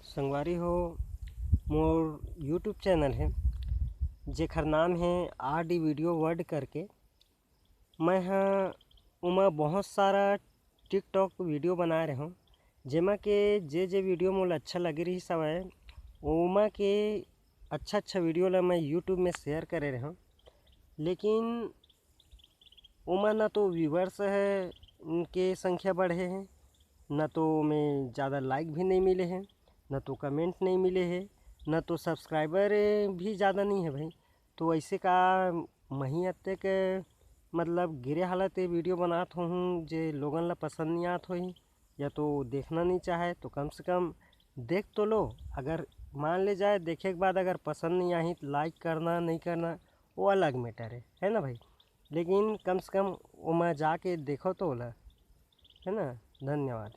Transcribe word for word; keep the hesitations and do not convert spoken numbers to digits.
संगवारी हो, मोर YouTube channel है, जेकर नाम है आर डी वीडियो वर्ल्ड करके। मैं ह ओमा बहुत सारा टिकटॉक वीडियो बनाए रहे हूँ, जेमा के जे जे वीडियो मोला अच्छा लगे रहिस हवय, ओमा के अच्छा अच्छा वीडियो ला मैं YouTube में शेयर करे रहे हूँ। लेकिन ओमा ना तो व्यूवर्स है, उनके संख्या बढ़े है, ना तो ओमे ज़्यादा लाइक भी नहीं मिले है, ना तो कमेंट नहीं मिले है, ना तो सब्सक्राइबर भी ज़्यादा नहीं है भाई। तो ऐसे का मही अतेक मतलब गिरे हालत ये वीडियो बनात होहूँ जे लोगन ला पसंद नहीं आत होही या तो देखना नहीं चाहे, तो कम से कम देख तो लो। अगर मान ले जाए देखे के बाद अगर पसंद नहीं आही तो लाइक करना नहीं करना वो अलग मैटर है, है ना भाई? लेकिन कम से कम ओमा जाके देखो तो ओला, है ना? धन्यवाद।